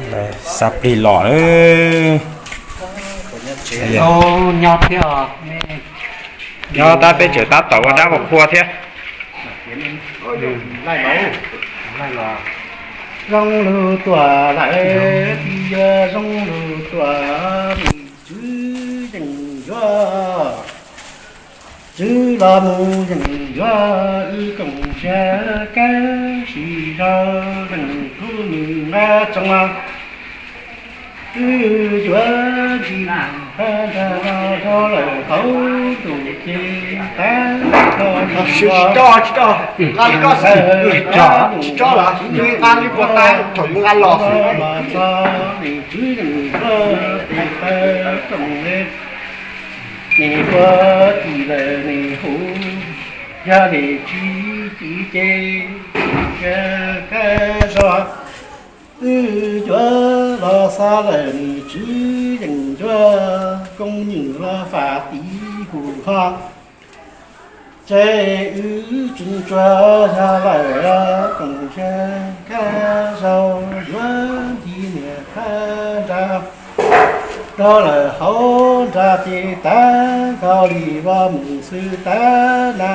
Xa plig los lawm. Nyob thiab, nyob tab peb tseem tab tom ua dab ua qhua thiab. Zoo lug tuaj lawm, tij yawg zoo lug tuaj, nws tswv yeej yuav, tswv los mus yeej yuav, wb koom siab kawg, sis zog leej tub nws nqa tsoom los. Wb yuav ntsis nag hab nrag los rau lawm hauv ntuj ces tag nrho. Tsis tso, tsis tso, nqa li koj xwb, tsis tso, tsis tso los nqa li puas tas thaum mus nqa los xwb. Los txog nws tswv yeej yuav tes taw rooj le, nws ua ci lawm nws huv, yog nws tsis ci ces kawg zog. Wb yuav los xa lawm nws tswv yeej yuav, koob nws los faj tiv hu ho, ces wb tseem tsuas yog lawm koom siab kawg, zaum yuav ntij niam thab nrag rau lawm hauv nrag ces tag nkaus li voj mus xwb tag na.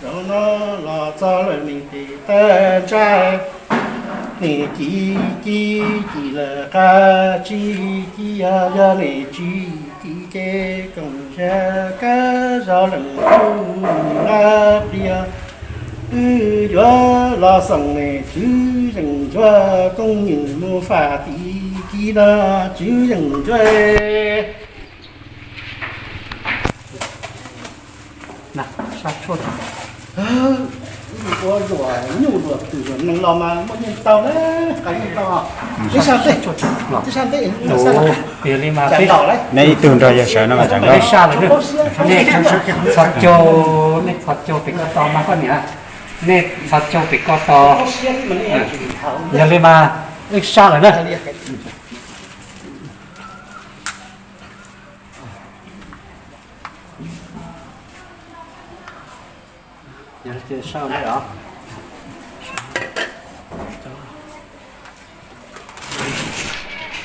Zaum no los txog lawm nws tes taw ntsaj, nws ci ci ci lawm qab tsis ci, yog nws tsis ci ces koom siab kawg, zaum leej tub nqa pliag. Wb yuav los xoom nws tswv yeej yuav, koob nws mus faj tiv ci no tswv yeej yuav. Ua luam nyuj luam twm luam neeg los mas muaj nyiaj ntau na, qas nyiaj ntau. Ib sab ntej, ib sab ntej, nej ib tug nrog yawg sawv no mas tsam nrog. Nej txhos caug, nej txhos caug pem ko taw mas koj niam, nej txhos caug pem ko taw. Yog li mas wb sab lawm na.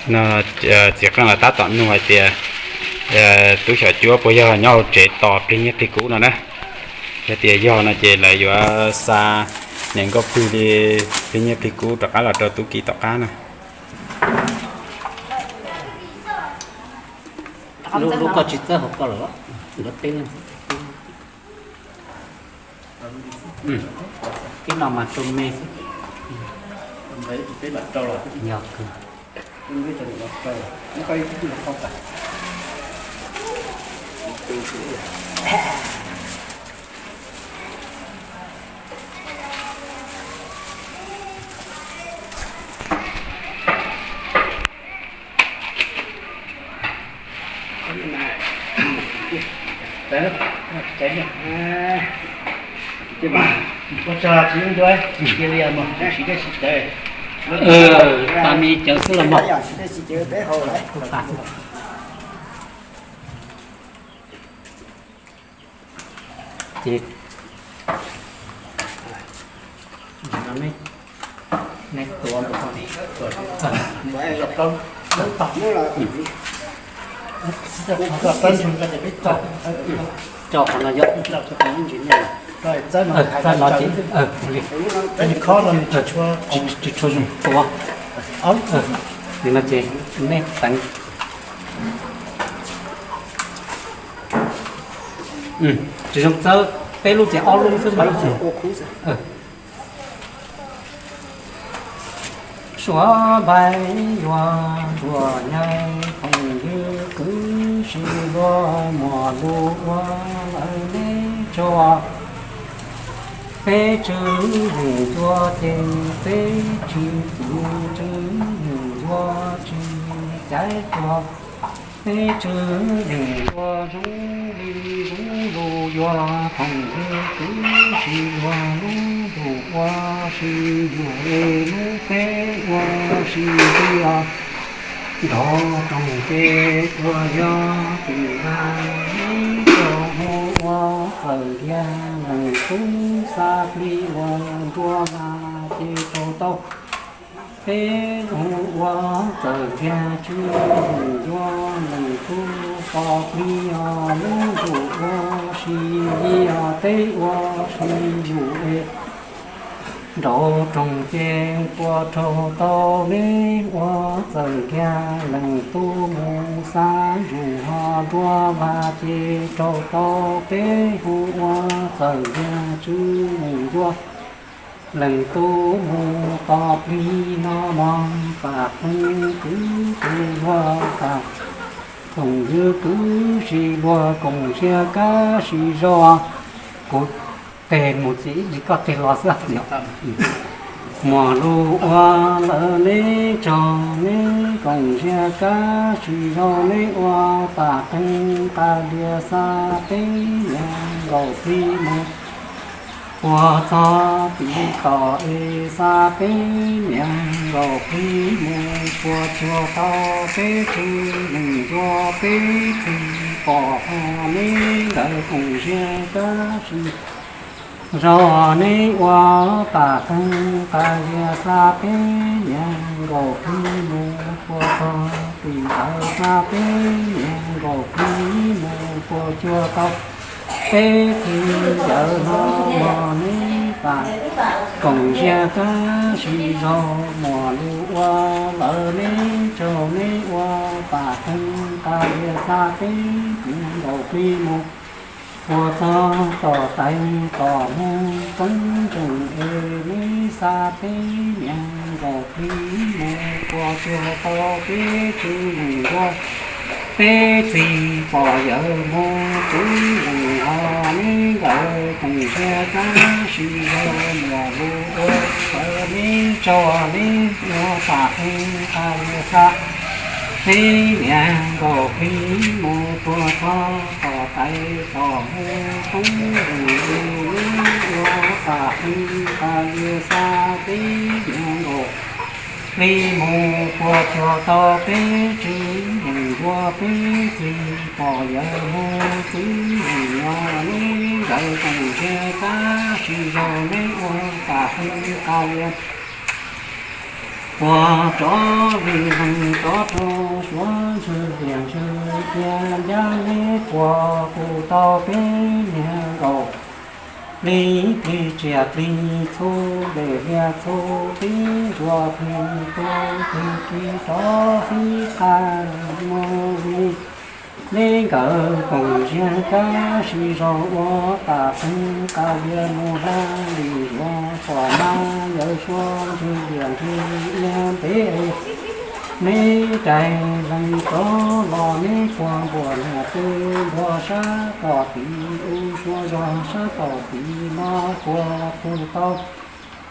No, txiv qeej los tab tom nug hais tias tub xyom cuab puas yog nyob hauv tsev tos plig nyiaj plig kub no na. Yog tias yog no ces lawv yuav xa niam nkauj plig li plig nyiaj plig kub rov qab los rau tub ki tom qab na. Lub, lub koj tsis txawb hauv koj lawm, nkawd peb leeg xwb. Tib no mas rau me xwb. Yog kawg. Ua tsaug tsis ua cia li mus siv dej siv cawv. Tab me cawv xwb los mog. Ces nej tuav mus, tso qhov no yog, txawb no ces li, tsis tshua zoo tuav. Li no ces nej teev, tsis zoo txawb, peb lub ces ob lub xwb mas. Suav npais yuav ntsuag nyaib phooj ywg kwv tij luag muaj lus ua lawv neb tso. Peb tswv yeej yuav ces peb tsis tus tswv yeej yuav tsis caiv tso. Peb tswv yeej yuav zoo li zoo lus yuav phooj ywg kwv tij luag lub ntuj ua si yuav es lub teb ua si tiag. Nrov rooj ces tuaj yog tim ntag, ib txoj hmoo ua qawm ntiag, leej tub xa plig ua nruas mas ces tau tau. Peb hu ua Txawm Nkiag Tswb Yees Ncua, leej tub pov plig os, lub ntuj ua si yig os, teb ua si yus es nraum roog ces puas raug tau. Neb ua Txawm Nkiag leej tub mus xa zus ho nruab vaj ces raug tau. Peb hu ua Txawm Nkiag Tswb Yees Ncua, leej tub mus tos plig no mog, pam qeej kwv tij luag tas, koom ywg kwv tij luag koom ntsiag kab sib zog. Kuv teg mus txiv ib ntsis koj teg los xwb. Muaj lus ua lawm neb tsaug, neb koom ntsiag kab sib zog, neb ua pam qeej qas lias xa peb niag nkaus plig mus puag txog tim tom es xa peb niag nkaus plig mus puas tsuag tau. Peb tswv yees ncua peb txiv pom ho neb nkawd koom ntsiag kab sib zog, neb ua pam qeej qas lias xa peb niag nkaus plig mus puas txog tim ntawd xa peb niag nkaus plig mus puas tsuag tau. Peb txiv yawm no mog, neb pam koom ntsiag kab sib zog. Muaj lus ua lawm neb tsaug, neb ua pam qeej qas lias xa peb niag nkaus plig mus puas txog tom tais tom moog toob ntsoog es neb xa peb niag nkaus plig mus puas tsuag tau. Peb tswv yees ncua peb txiv pom yawm moog, tswv yees ho neb nkawd koom ntsiag kab sib zog. Muaj lus ua lawm neb tsaug, neb ua pam qeej qas lias xa peb niag nkaus plig mus puas txog tom tais tom moog toob ntsoog es neb ua pam qeej qas lias xa peb niag nkaus plig mus puas tsuag tau. Peb tswv yees ncua peb txiv pom yawm moog, tswv yees ho neb nkawd koom ntsiag kab sib zog, neb ua pam qeej qas lias puas rov vwm hwm rov rau suav ntswg lias ntswg cia ncaj, neb puas hu tau peb niag nkaus plig, plig tsiaj plig txhu, dej liaj txhu tib ntsuag plig tu plig ki rov fij qab moog li. Neb nkawd koom ntsiag kab sib zog ua pam qeej qas lias mus hla li ntsuag pom mas yawm suav ntswg lias ntswg cia ntev. Neb rais lees rov los neb puag npuam niam tw npuag sab tom tid, u suav zog sab tom tid no puas hu tau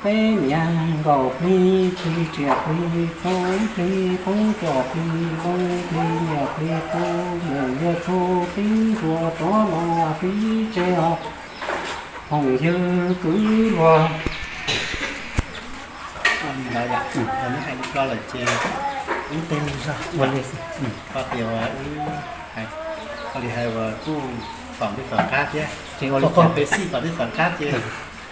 peb niag nkaus plig, plig tsiaj plig txhu, plig qoob txoj plig loo, plig niam plig tub, mus liaj txhu tib ntsuag rov los fij tseg os. Phooj ywg kwv luag, wb hais li ko lawm ces wb teg zog ua li, koj tias wb hais, ua li hais uas kuj tom ntej tom qab thiab, peb xij tom ntej tom qab ces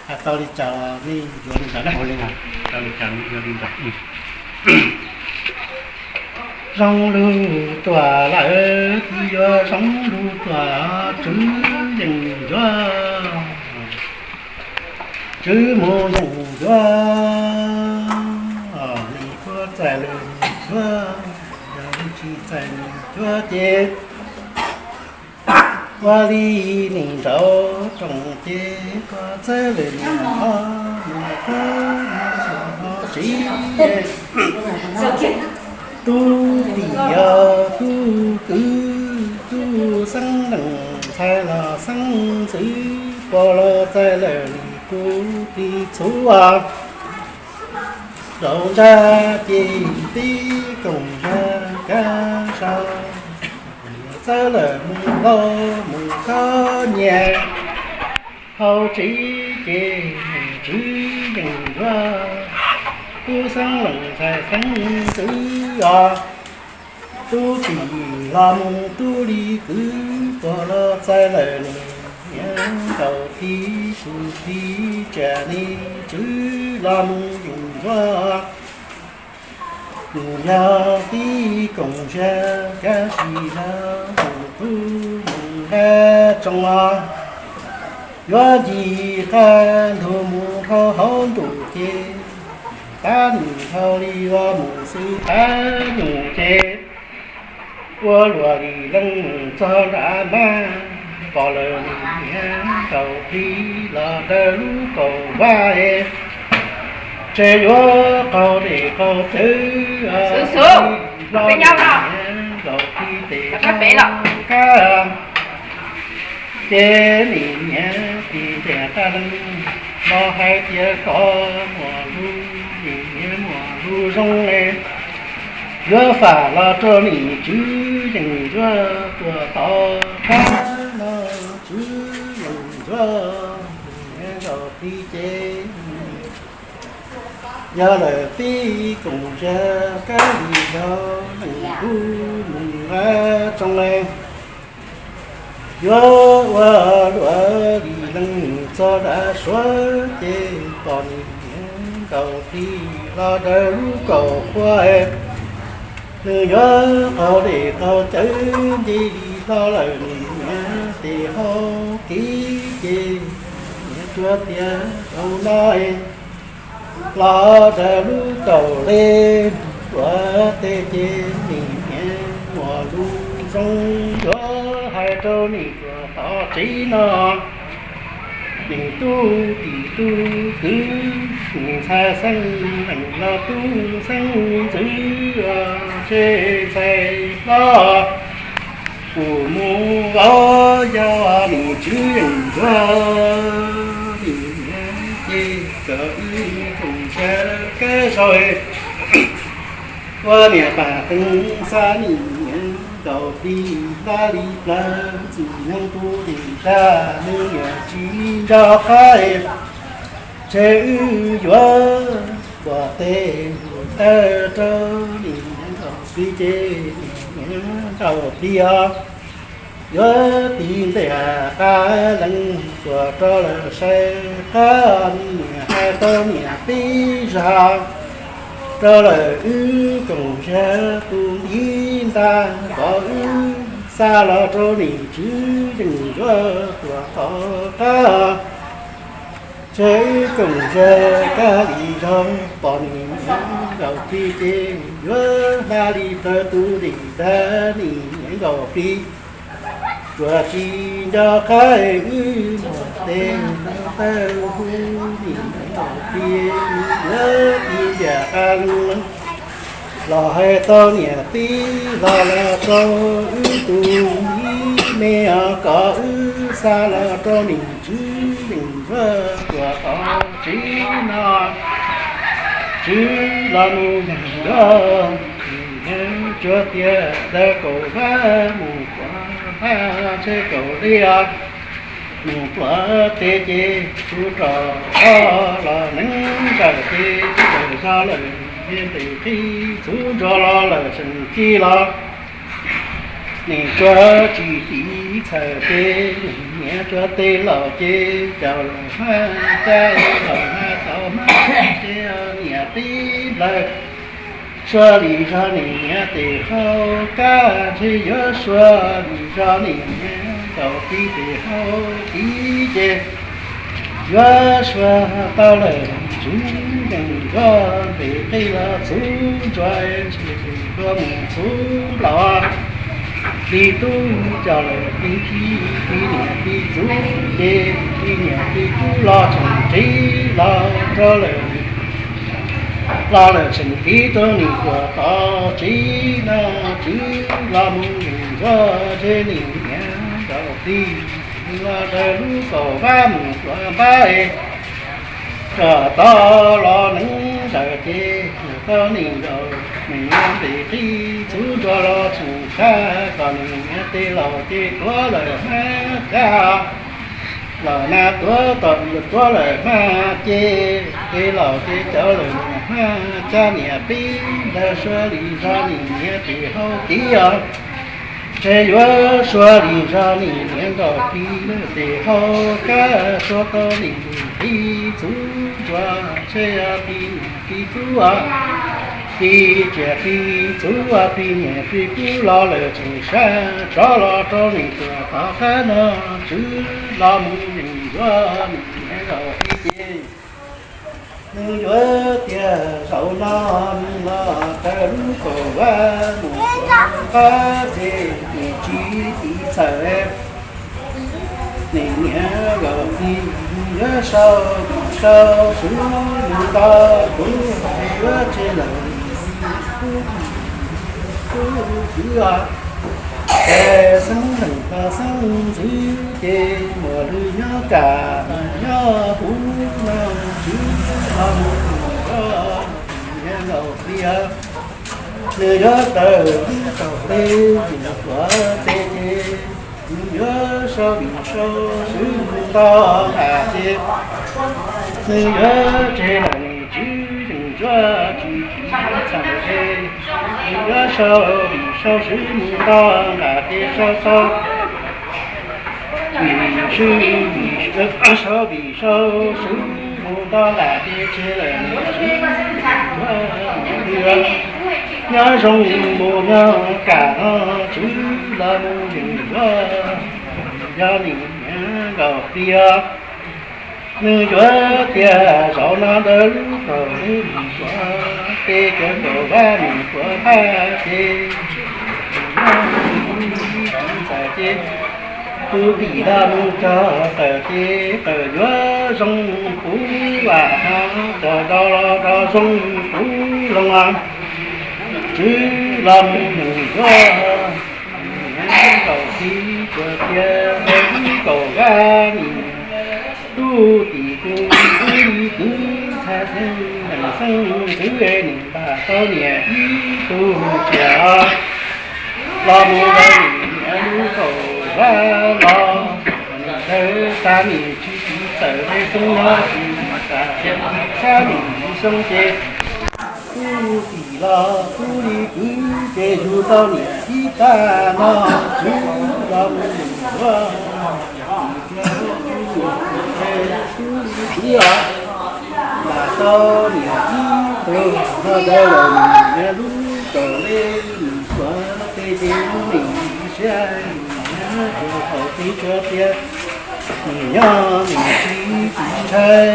hais tau li cas nej yuav li ntawd na. Tau li cas yuav li ntawd. Zoo lug tuaj lawm twb yuav zoo lug tuaj, tswv yeej ntsuag, tswv mus yeej ntsuag, nim puab txais lawm nim ntsuag, yog tsis txais nim ntsuag ces ua li nim nraud rooj ces puab txais lawm nim ob, nim puab nim ob tsis tub tim yog tub kwv, tub xeeb leej ntxhais los xeeb ntxwv, puab los txais lawm nim tub plig txhuv os. Zaum ntsa ces tib koom zaj kab sau, txawb lawm mus lauj mus khov nyias, hauv tsev ces tswv yeej ntsuag, tub xeeb leej ntxhais xeeb ntxwv os. Tub tim los mus tub li kwv, puab los txais lawm nim niam ntaus plig su plig tsiaj li tswv los mus yeej ntsuag. Mus yog tib koom zag kab sis yog mus tub mus nqa tsoo os, yuav ncig qab ntug mus dhau hauv ntuj ces, qab ntug dhau li los mus xwb qab ntug ces, ua luam li leej mus txog nram mab, pom lawm nws niam nkaum plig los daws lub kaum vaj es, tsev yuav qaug dej qaug cawv los nkaum plig tes kab, ces nws niam tis ntiag qab leej los hais tias koj muaj lus, nws niam muaj lus zoo es, yuav fam los rau nws tswv yeej yuav tuag tod qab los tswv yeej yuav nkaum plig ces, yog lawm tib koom zag kab lis yog leej tub mus nqa tsoo es, yuav ua luam li leej txog nram suav ces pom nws niam nkaum plig los daws lub kaum qhua es, nws yuav qaug dej qaug cawv nce li los lawm nws niam tes hau kev ces, niam tsuas tias zaum no es, los daws lub kaum dej tuav tes ces nws niam muaj lus zoo yuav hais rau nws tuag tod tsev no. Nws tub tij tub kwv, nws ntxhais xeeb leej los tub xeeb ntxwv, tsev ntxhais hlob kuj mus vauv, yog nws tswv yeej yuav nws niam ces kom wb koom zag kab zog, ua niam pam teev xa nws niam nkaum plig hla li plaws, txwm neeg tus lim dag nws niam tsis nco qab, ces wb yuav npuaj teg npuaj taw rau nws niam nkaum plig ces nws niam nkaum plig os, yuav tis ntiag qab leej tuaj rau lawm saib qab, nws niam hais rau niam tij zag, rau lawm wb koom zag tus ib ntag kom wb xa los rau nws tswv yeej yuav tuag tod qab. Ces wb koom zag kab lis zog pom nws niam nkaum plig ces yuav hla li plaws tus lim dag nws niam nkaum plig, tsuas tsis nco qab wb npuaj teg npuaj taw hu nws niam nkaum plig, nws yuav tis ntiag qab leej los hais tau niam tij los los rau wb tus ib me os, kom wb xa los rau nws tswv yeej yuav tuag tod tsev no. Tswv los mus yeej yuav, nws niam tsuas tias daws kaum vab mus pluav vab, tseg kaum dej mus pluav teg ces tub rog los neeb zawm ces tub zawm zog lawm, nws ntes qij txhuv ntsuag los lawm seem ci los, nws tsuas tsis tiv txhawm ces nws niam tsuas tes laus ces caum lawm hmab cab, laus hmab tau hmab ces niam tij lawm. Suav li zog nws niam tes hau kab, ntshe yuav suav li zog nws niam nkaum plig tes hau kev ces, yuav suav tau lawm tswv yeej yuav ntes qij los txhuv ntsuag, ntshe tes tuaj mus txhuv nplaum. Li tub caum lawm li tij, li niam li txwv ces li niam li tub los tseem tsev los rau lawm, los lawm tseem kev rau nws tuag tod tsev no. Tswv los mus yeej yuav, ntshe nws niam nkaum plig los daws lub kaum vab mus pluav vab es, kom tau los neeb zawm ces tau nws nkaum, nws niam ntes qij txhuv ntsuag los tseem tshaj, kom nws niam tes laus ces tuav lawm hmab cab, laus hmab tuav, tuav lawm hmab ces tes laus ces caum lawm niam hmab cab, niam tij lawm suav li zog nws niam tes hau kev os. Ntshe yuav suav li zog nws niam nkaum plig tes hau kab, suav tau nws ntes qij txhuv ntsuag, ntshe yog tij niam tij tub os. Qhib tsiaj qhib txhu, qhib niam qhib kub los lawm txhua sab, rov los rau nws tuaj tom qab no, Tswv los mus yeej yuav nws niam zaum qhib ces, nws yuav tiag zaum no nws los raws lub kaum vaj mus qab ces nws tsis tiv txhawm. Nws niam zaum qhib yuav sau, sau swb nws nto kuv, yuav tseg lawm tub tub tub os. Ces xeeb leej tau xeeb ntxwv ces muaj lwm nyob kam nyob huv no, Tswv los mus mus nrog nws niam zaum qhib, nws yuav raws lub kaum vaj mus qab ces, nws yuav sau vim sau swb mus nto nqaj ces, nws yuav tseg lawm nws Tswv yeej ntsuab tsis tiv txhawm ces, nws yuav sau vim sau swb mus nto nqaj ces, sau sau vim swb, sau vim sau swb mus nto nqaj ces tseg lawm nws Tswv yeej ntsuab nyob zoo mus nyob kam no, Tswv los mus yeej yuav, yog nws niam zaum qhib, nws yuav tiag zaum no raws lub kaum vaj mus qab ces, cov kaum vaj mus qab ces, txhais ces, tub tim los mus txog qawm ces qawm yuav zoo puv vam no, txog rau los rau zoo puv loo, Tswv los mus mus yuav, nws niam zaum qhib tsuas tias, lub kaum vaj nws tub tim kuv, tub li kuv txhais xeeb leej xeeb ntxwv nws npaj tau niam ib tug tsiaj los mus rau nws niam lub kaum vaj los, nws dawb tas nws tsis tiv txawm li xeeb no tsis tas, xab nws xeeb ces, tub tim los tub li kuv ces yug tau niam ib tag no, Tswv los mus yuav, tub li kuv os, npaj tau niam ib tug no dawb lawm nws niam lub kaum vaj mus qab ces, ces nws siab nws niam tsuas thaum qhib tsuas tias, nws nyob nws tsis tiv ntshai,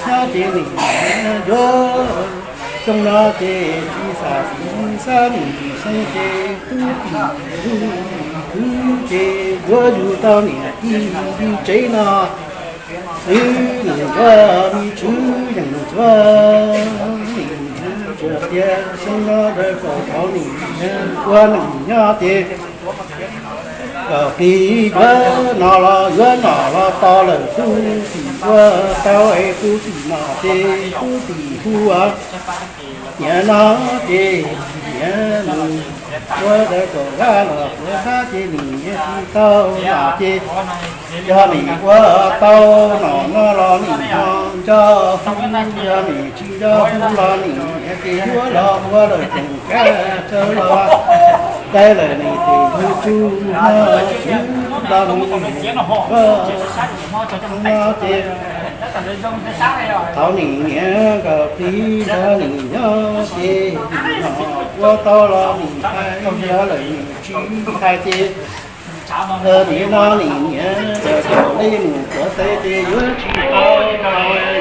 nyob ces nws niam yuav zoo no ces tsis xam xeeb, xab nws xeeb ces tub tim kuv ces yuav yug tau niam ib tsev no, Tswv yeej ntsuab, Tswv yeej ntsuab, nws niam tsuas tias xeeb no dawb kaum thaum nws niam ua neej nyob ces, kaum qhib yuav no los yuav nom los tau lawm, tub tim ua tau es tub tim nom ces tub tim hu niam no ces, niam nws ua dawb kaum vaj los ua qab ces nws niam tsis tau nom ces, yog nws ua tau nom no los nws ho nco hu, yog nws tsis nco hu los nws niam ces yuav los ua lawm koom kab tsaw los, dai lawm nws tes hu tsuj no, Tswv los mus ua no ces, thaum nws niam kaum qhib nrog nws nyob ces, nws nom ua tau los nws hais, yog lawm nws tsis hais ces, niam no nws niam txawm kaum li mus tuav tes ces yuav tsis tau,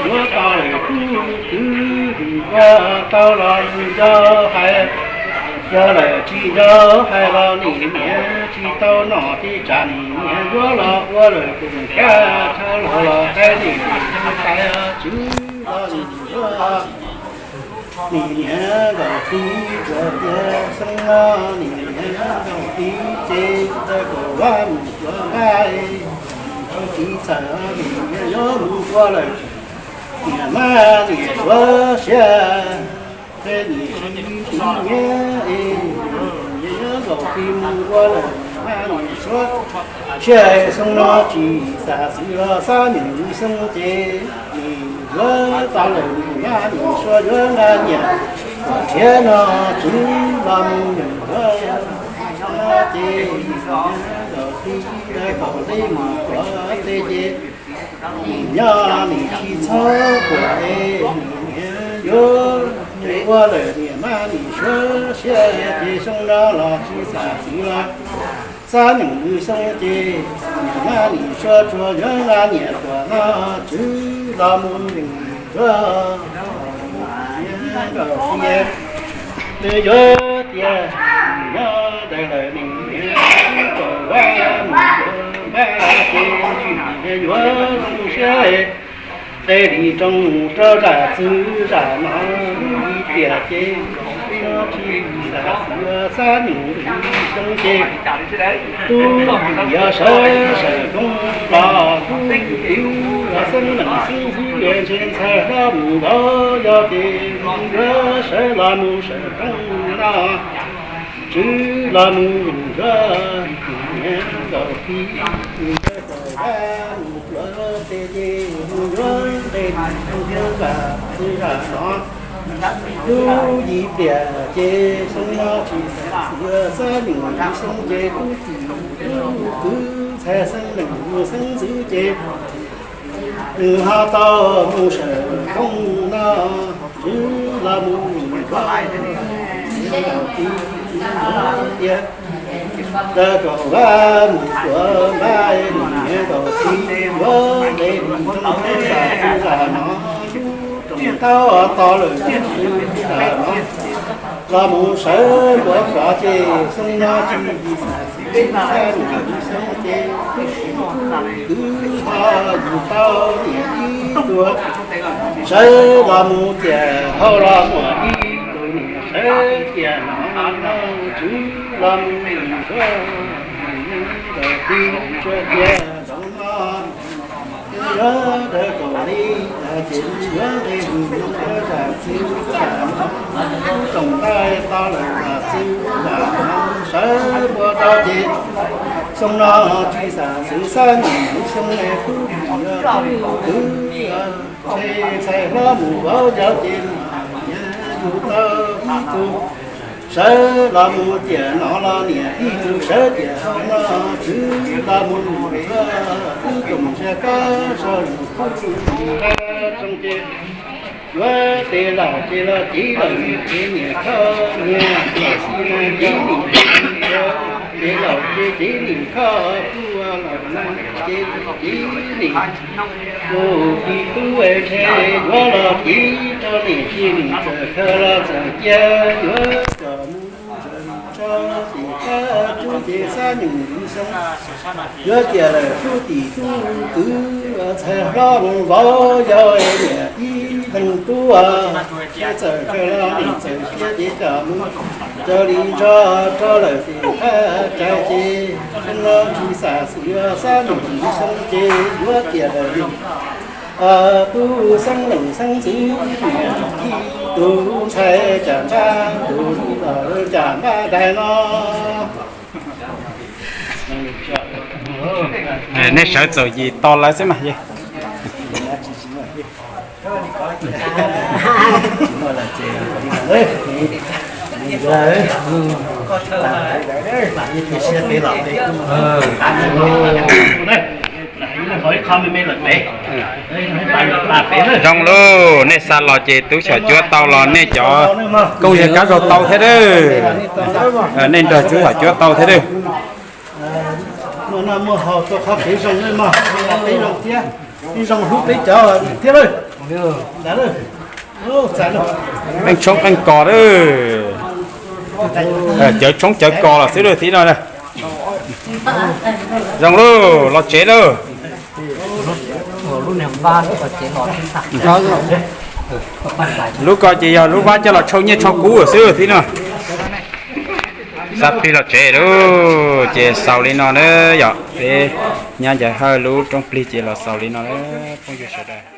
yuav tau lawm tub kwv, nws ua tau los nws nco hais, yog lawm tsis nco hais los nws niam tsis tau nom ces tsam nws niam yuav los ua lawm koom kab tsaw los, los dai nws tes hu hais, Tswv los nws yuav. Nws niam kaum qhib tsuas tias xeeb no, nws niam kaum qhib ces dawb kaum vaj mus yuav nqaij, tsis tiv txhawm nws niam yuav mus ua lawm, niam mab niam suav siab, nws tsis tiv nyiam es, niam yuav kaum qhib mus ua lawm, niam mab niam suav siab, xeeb no tsis xam xwm los xab nws xeeb ces, nws yuav tau lawm niam mab niam suav yuav nqa nyiam, nrhiav no Tswv los mus nyeem yuav, no ces, kaum qhib, kaum li mus tuav tes ces, nws nyob nws tsis txhob tuam es, nws niam yuav Ua lawm niam mab nim suav siab ces xyoo no los tsis xam xwm los, xab nyeem xyoo ces niam mab nim suav tsuas yuav nqa niam tuam no tswv los mus nws yuav, nws yuav tias nyob daws lawm nws niam tsis tau vaj mus yuav vaj ces yuav zoo siab qe li roo rau zam txwv zam no. Ib tiam ces tsis xam xwm xab nyeem xyoo ces tub yog sawv sawv koob los tub twb los xeeb leej xeeb ntxwv ntshe ntxhais hlob mus vauv yau ces yuav sawv los mus sawv koob no, tswv los mus yuav niam nkaus ti, mus yuav tau vaj mus yuav tes ces mus yuav tes mus yuav vam txwv zam no. Tub yim tiam ces xyoo no tsis xam xwm xab nyeem xyoo ces tub txim tub kwv ntxhais xeeb leej xeeb ntxwv ces nws ho tau mus sawv koob no, tswv los mus vaj ti tias lawv kaum vaj mus tuav npaj niam nkaus ti yuav nqe mus rau zam txwv zam no, lub rooj tau to lawm zam no, los mus sawv npuav kov ces xyoo no tsis xam xwm xab nyeem xyoo ces kwv ho yug tau niam ib tug, sawv los mus tiam hau los muaj ib tug niam, sawv tiam no no tswv los mus ntsuag, ntawm ti tsuas tias zaum no yuav dawb kaum li, ces yuav nqe mus rau zam txwv zam no, lub rooj nqaij to lawm zam txwv zam no, sawv npuav rau ces xyoo no tsis xam xwm xab nyeem xyoo es tub yog tub kwv, ntshe ntxhais hlob mus vauv yau ces niam yug tau ib tug, sawv los mus tiam no los niam ib tug, sawv tiam no tswv los mus ntsuag, tub koom ntsia kab sau lus kub tsis nqa zoo ces yuav tes laus ces los cev laus nim ces niam khoj niam, los xij na cev nim, tes laus ces cev nim khoj, kuj ua laus na ces cev nim, mus ti tub es ntshe yuav los cev rau niam ces niam txawm khaws los txawm cia yuav kom mus tso tim qab tub ces xab nyeem xyoo yuav tiam lawm tub tim tub kwv, ntxhais hlob mus vauv yau niam ib leeg tub, ces txawm khaws los niam txawm cia ces kom mus raws li ntso rau lawm tim qab tsaig ces xyoo no tsis xam xwm xab nyeem xyoo ces yuav tiam lawm tub xeeb leej xeeb ntxwv niam ib tug, ntxhais cas npaj tus los cas npaj dais no. Nej sawv txaus yim tos lawv xwb mas. Zoo lauj, nej xa los ces tub xyom cuab tau los nej cov kooj yawg kab zaug tau thiab dawb. Nej nrog tub xyom cuab tau thiab dawb. Muaj noj muaj haus tau qhov kev zoo, peb zoo thiab, peb zoo hlub peb cov thiab lawm. Qeej tshoob qeej kos lawm, cawv tshoob cawv kos los xwb lawm thib no. Zoo lauj, los tsev lauj. Lub ko ces yog lub vab coj los tshau nyiaj tshau kub xwb thib no. Xa plig los tsev lauj, ces xaus li no na yom. Peb nyab Ncas Hawj lub rooj plig ces los xaus li no na phooj ywg sawv daws.